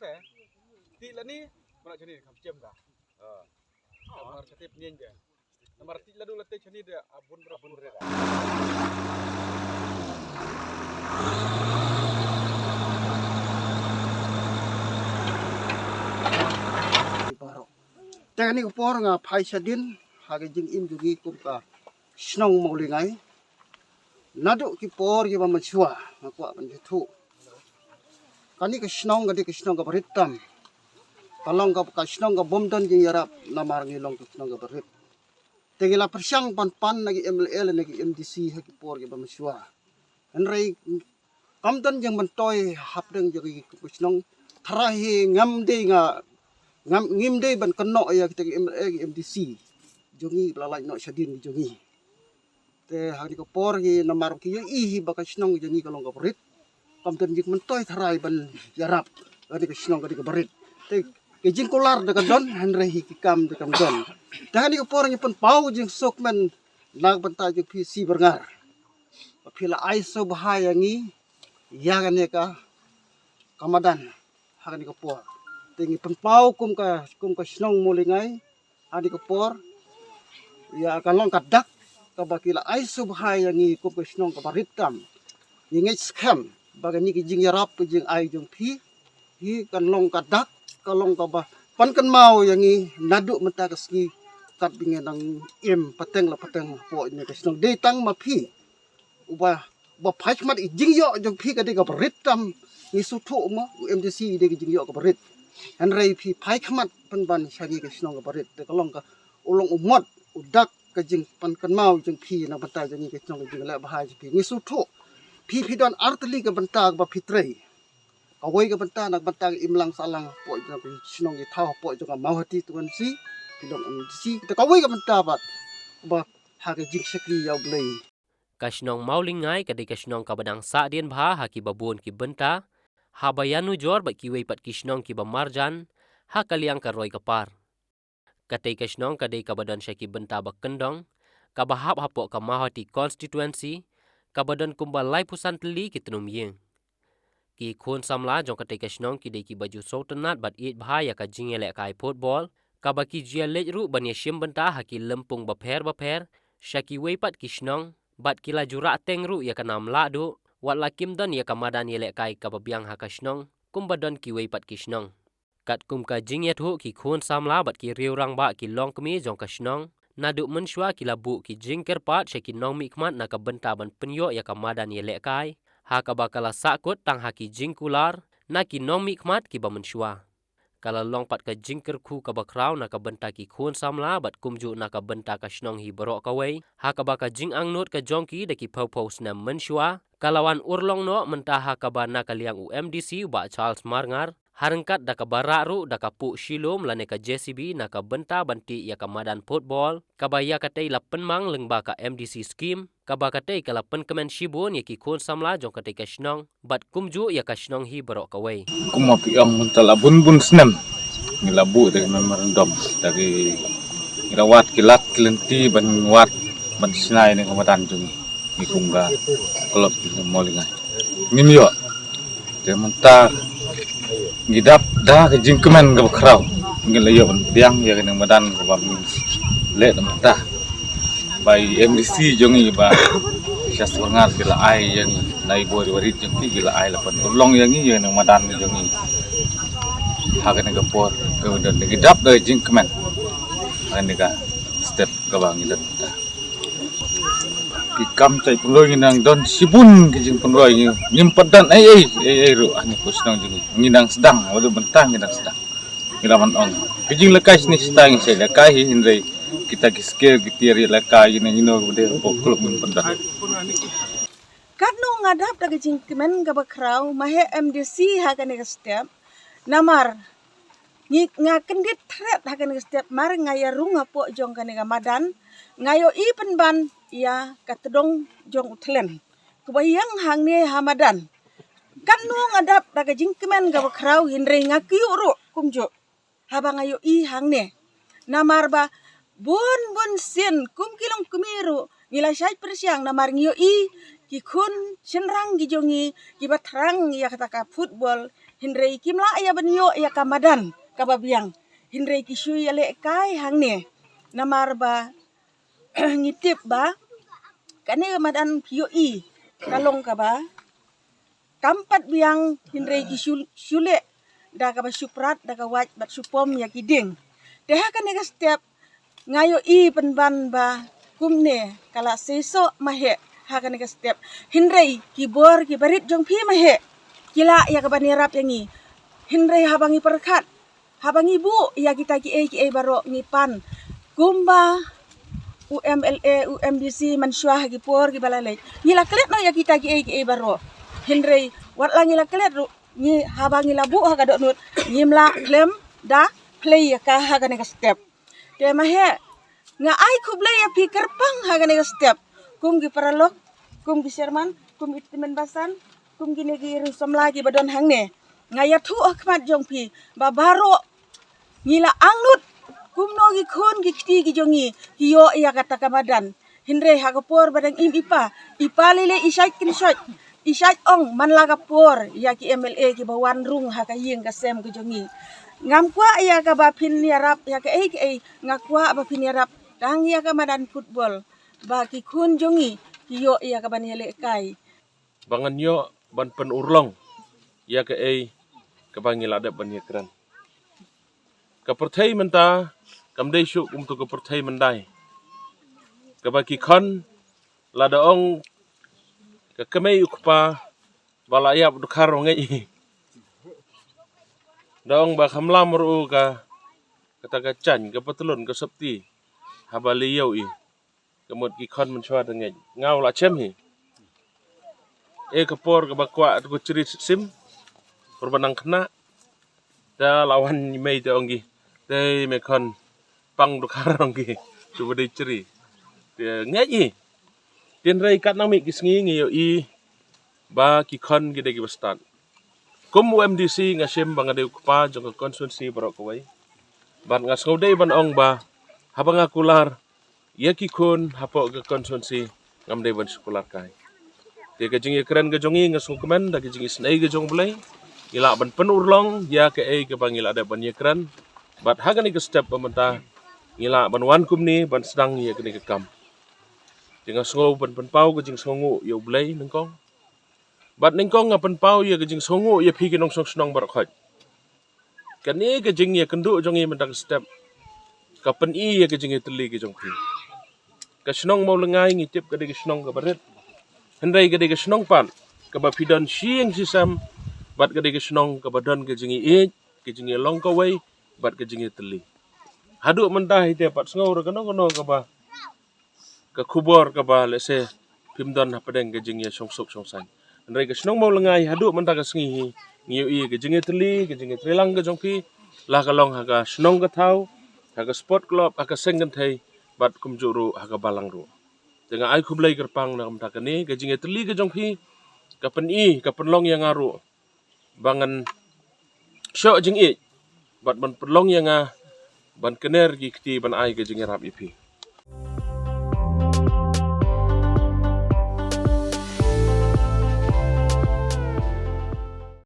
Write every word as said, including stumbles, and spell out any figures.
Ti lani, mana chani kam chem ka. Namar katip nien je. Namar ti ladu late chani de abun berabun. Te kani ka por nga phai shadien ha ka jingim jong ngi kum ka shnong Mawlyngai. Naduh ki por kiba mynshuwa nga kwah ban ïathuh. Kani ka shnong ka dei ka shnong kaba rit tam. Ka long ka, ka shnong ka bym don jingïarap namar ngi long ka shnong kaba rit. Te ngi la pyrshang ban pan na ki M L A lane ki M D C ha ki por kiba mynshuwa. Hynrei kam don jingmyntoi hapdeng jong ki, ka shnong. Tharai hi ngam dei nga, ngam, ngim dei ban kynnoh ïa kita ki M L A ki M D C jong ngi ba la lait noh shadien jong ngi. Te ha kani ka por hi namar ki ïohi hi ba ka shnong jong ngi ka long kaba rit. Kam don jingmyntoi tharai ban ïarap kani ka shnong kani kaba rit. Te ka jingkular da ka don, hynrei hi ki kam da kam don. Te ha kani ka por ngi pynpaw jingsuk men na ka bynta jong phi C. Byrngar. Ba phi la ai sngewbha ïa ngi ïa kane ka, ka madan ha kane ka por. Te ngi pynpaw kum ka, kum ka shnong Mawlyngai ha kane ka por ïa ka long ka dak kaba ki la ai sngewbha ïa ngi kum ka shnong kaba rit tam. Ngi ngeit skhem ba kane ka jingïarap ka jingai jong phi hi kan long ka dak, ka long kaba pynkynmaw ïa ngi naduh mynta ka sngi katba ngi nang im pateng la pateng hapoh jong ka shnong. Dei tang ma phi uba, uba phai khmat, i jingïoh jong phi ka dei kaba rit tam. Ngi sngewthuh mo u M D C i dei ka jingïoh kaba rit. Hynrei phi phai khmat pynban sha ngi ka shnong kaba rit. Te ka long ka, u long u mot u dak ka jingpynkynmaw jong phi na ka bynta jong ngi ka shnong, ka jingleh bha jong phi. Ngi sngewthuh phi, phi don artylli ka bynta kaba phi trei. Kawei ka bynta na ka bynta ka imlang sahlang hapoh jong ka shnong, i thaw hapoh jong ka Mawhati constituency, phi long M D C. Te kawei ka bynta pat ba ha ka jingshakri ïa U Blei. Ka shnong Mawlyngai ka dei ka shnong kaba dang sahdien bha ha kiba bun ki bynta, haba ïanujor bad kiwei pat ki shnong kiba marjan ha ka liang ka roi ka par. Katei ka shnong ka dei kaba don sha ki bynta ba kyndong, kaba hap hapoh ka Mawhati constituency, kaba don kumba laiphew san tylli ki tnum ïing. Ki khun samla jong katei ka shnong ki dei kiba ju sngewtynnat bad ïeit bha ïa ka jingïalehkai football, kaba ki ju ïaleit ruh ban ïashim bynta ha ki lympung bapher bapher sha kiwei pat ki shnong, bad ki la ju rah teng ruh ïa ka nam lahduh, wat la kim don ïa ka madan ïalehkai kaba biang ha ka shnong kumba don kiwei pat ki shnong. Katkum ka jingïathuh ki khun samla bad ki riew rangbah ki longkmie jong ka shnong, naduh mynshuwa ki la buh ki jingkyrpad sha ki nongmihkhmat na ka bynta ban pynïoh ïa ka madan ïalehkai, ha kaba ka la sahkut tang ha ki jingkular na ki nongmihkhmat kiba mynshuwa. Ka la long pat ka jingkyrkhu kaba khraw na ka bynta ki khun samla bad kumjuh na ka bynta ka shnong hi baroh kawei, ha kaba ka jingangnud ka jong ki da ki phew phew snem mynshuwa ka la wan urlong noh mynta, ha kaba na ka liang u M D C u Bah Charles Marngar, ha ryngkat da kaba rah ruh da ka puh shilum lane ka J C B na ka bynta ban tih ïa ka madan football, kaba ïa katei la pynmang lyngba ka M D C scheme, kaba katei ka la pynkmen shibun ïa ki khun samla jong katei ka shnong bad kumjuh ïa ka shnong hi baroh kawei. Kumba phi ong mynta la bun bun snem ngi la buh da ki memorandum, da ki, ngi la wad ki lad ki lynti ban wad ban shna ïa kane ka madan jong ngi. Ngi kum ka club jong ngi Mawlyngai ngim ïoh. Te mynta ngi dap da ka jingkmen kaba khraw, ngi la ïoh ban pdiang ïa kane ka madan kaba ngi leh da mynta. Ba i M D C jong ngi, Bah Charles Marngar, ki la ai ïa ngi, na i bor i barit jong ki, ki la ai, la pynurlong ïa ngi ïa kane ka madan jong ngi. Ha kane ka por kaba don, ngi dap da ka jingkmen ha kane ka step kaba ngi don mynta. Ki kam jait pynroi ngi nang don shibun, ki jingpynroi ngi, ngim pat don ei ei ei ei ruh ha kane ka shnong jong ngi. Ngi nang sdang, haduh mynta ngi nang sdang. Ngi la ban ong ki jinglehkai shane shata ngi shait lehkai hi, hynrei kita ki skill, ki tiar ïalehkai, you know, you know, kaba dei hapoh club ngim pat don. Katno nga dap da ka jingkmen kaba khraw, ma heh M D C ha kane ka step. Namar ngi, nga kyndit thret ha kane ka step, mar nga ïa rung hapoh jong kane ka madan, nga ïohi pynban ïa ka tdong jong u thlen kaba ïeng hangne ha madan. Katno nga dap da ka jingkmen kaba khraw, hynrei nga kyiuh ruh kumjuh haba nga ïohi hangne. Namar ba bun bun sien kum ki longkmie ruh ngi la shait pyrshang, namar ngi ïohi ki khun shynrang ki jong ngi kiba thrang ïa kata ka football. Hynrei kim lah ïa ban ïoh ïa ka madan kaba biang. Hynrei ki shu ïalehkai hangne. Namar ba ngi tip ba kane ka madan phi ïohi ka long kaba kam pat biang, hynrei ki shu, shu leh da kaba shu prat, da ka wait bad shu pom ïa ki dieng. Te ha kane ka step nga ïohi pynban ba kumne ka la seisoh maheh ha kane ka step. Hynrei ki bor ki barit jong phi maheh ki lah ïa ka ban ïarap ïa ngi. Hynrei haba ngi pyrkhat, haba ngi buh ïa kita kiei kiei baroh ngi pan kumba u MLA, u MDC mynshuwa ha ki por kiba la leit, ngi la klet noh ïa kita kiei kiei baroh. Hynrei wat la ngi la klet ruh, ngi, haba ngi la buh ha ka dohnud, ngim lah khlem da plie ïa ka ha kane ka step. Te maheh nga ai khublei ïa phi kyrpang ha kane ka step, kum ki paralok, kum ki chairman, kum i tymmen basan, kum kine ki riew samla kiba don hangne. Nga ïathuh ha khmat jong phi ba baroh ngi la angnud kumno ki khun ki kti ki jong ngi ki ïoh ïa kata ka madan. Hynrei ha ka por ba dang im i pa, i pa lei lei i shait kynshoit, i shait ong man la ka por ïa ki MLA kiba wan rung ha ka ïing ka sem ka jong ngi. Ngam kwah ïa kaba phin ïarap ïa kaei kaei, nga kwah ba phin ïarap tang ïa ka madan football ba ki khun jong ngi ki ïoh ïa ka ban ïalehkai. Ba ngan ïoh ban pynurlong ïa kaei kaba ngi la dep ban ïakren. Ka pyrthei mynta kam dei shuh kum tu ka pyrthei myndai, kaba ki khon lada ong ka kmie u kpa ba la ïap dkhar ong ngeit hi. Da ong ba kham lam ruh ka, kata ka jaiñ, ka patlun, ka sopti, haba leh ïew i. Ka mut ki khon mynshuwa da ngeit, nga u la chem hi. E ka por kaba kwah tu ka chri sim, por ba nang khynnah, da la wan i mei te ong ki, te me khon pang dkhar ong ki, tu ba dei chri. Te ngeit hi. Hynrei katno mih ki sngi ngi ïohi ba ki khon ki dei kiba stad. Kum u MDC nga shim ba nga dei u kpa jong ka constituency baroh kawei. Bad nga sngewdei ban ong ba haba nga kular ïa ki khun hapoh ka constituency ngam dei ban shu kular kai. Te ka jingïakren ka jong ngi nga sngewkmen da ka jingisynei ka jong U Blei, ngi lah ban pynurlong ïa kaei kaba ngi la dep ban ïakren. Bad ha kane ka step ba mynta ngi lah ban wan kumne ban sdang ïa kane ka kam. Te nga sngew ban pynpaw ka jingsngewnguh ïa U Blei nyngkong. Bad nyngkong nga pynpaw ïa ka jingsngewnguh ïa phi ki nongshong shnong baroh khoit. Kane ka jingïakynduh jong ngi mynta ka step ka pyni ïa ka jingïatylli ka jong phi. Ka shnong Mawlyngngai ngi tip ka dei ka shnong kaba rit, hynrei ka dei ka shnong pat kaba phi don shi ïing shi sem, bad ka dei ka shnong kaba don ka jingïeit, ka jingïalong kawei, bad ka jingïatylli. Haduh mynta hi te pat sngew ruh kano kano kaba ka khubor kaba lehse phim don hapdeng ka jingïashong suk shong saiñ. Hynrei ka shnong Mawlyngngai haduh mynta ka sngi hi ngi ïohi ka jingïatylli, ka jingïatreilang ka jong phi, la ka long ha ka shnong ka thaw, ha ka sport club, ha ka seng kynthei, bad kumjuh ruh ha ka balang ruh. Te nga ai khublei kyrpang na ka bynta kane ka jingïatylli ka jong phi, ka pyni, ka pynlong ïa nga ruh ba ngan shoh jingïeit bad ban pynlong ïa nga ban kner ki kti ban ai ka jingïarap ïa phi.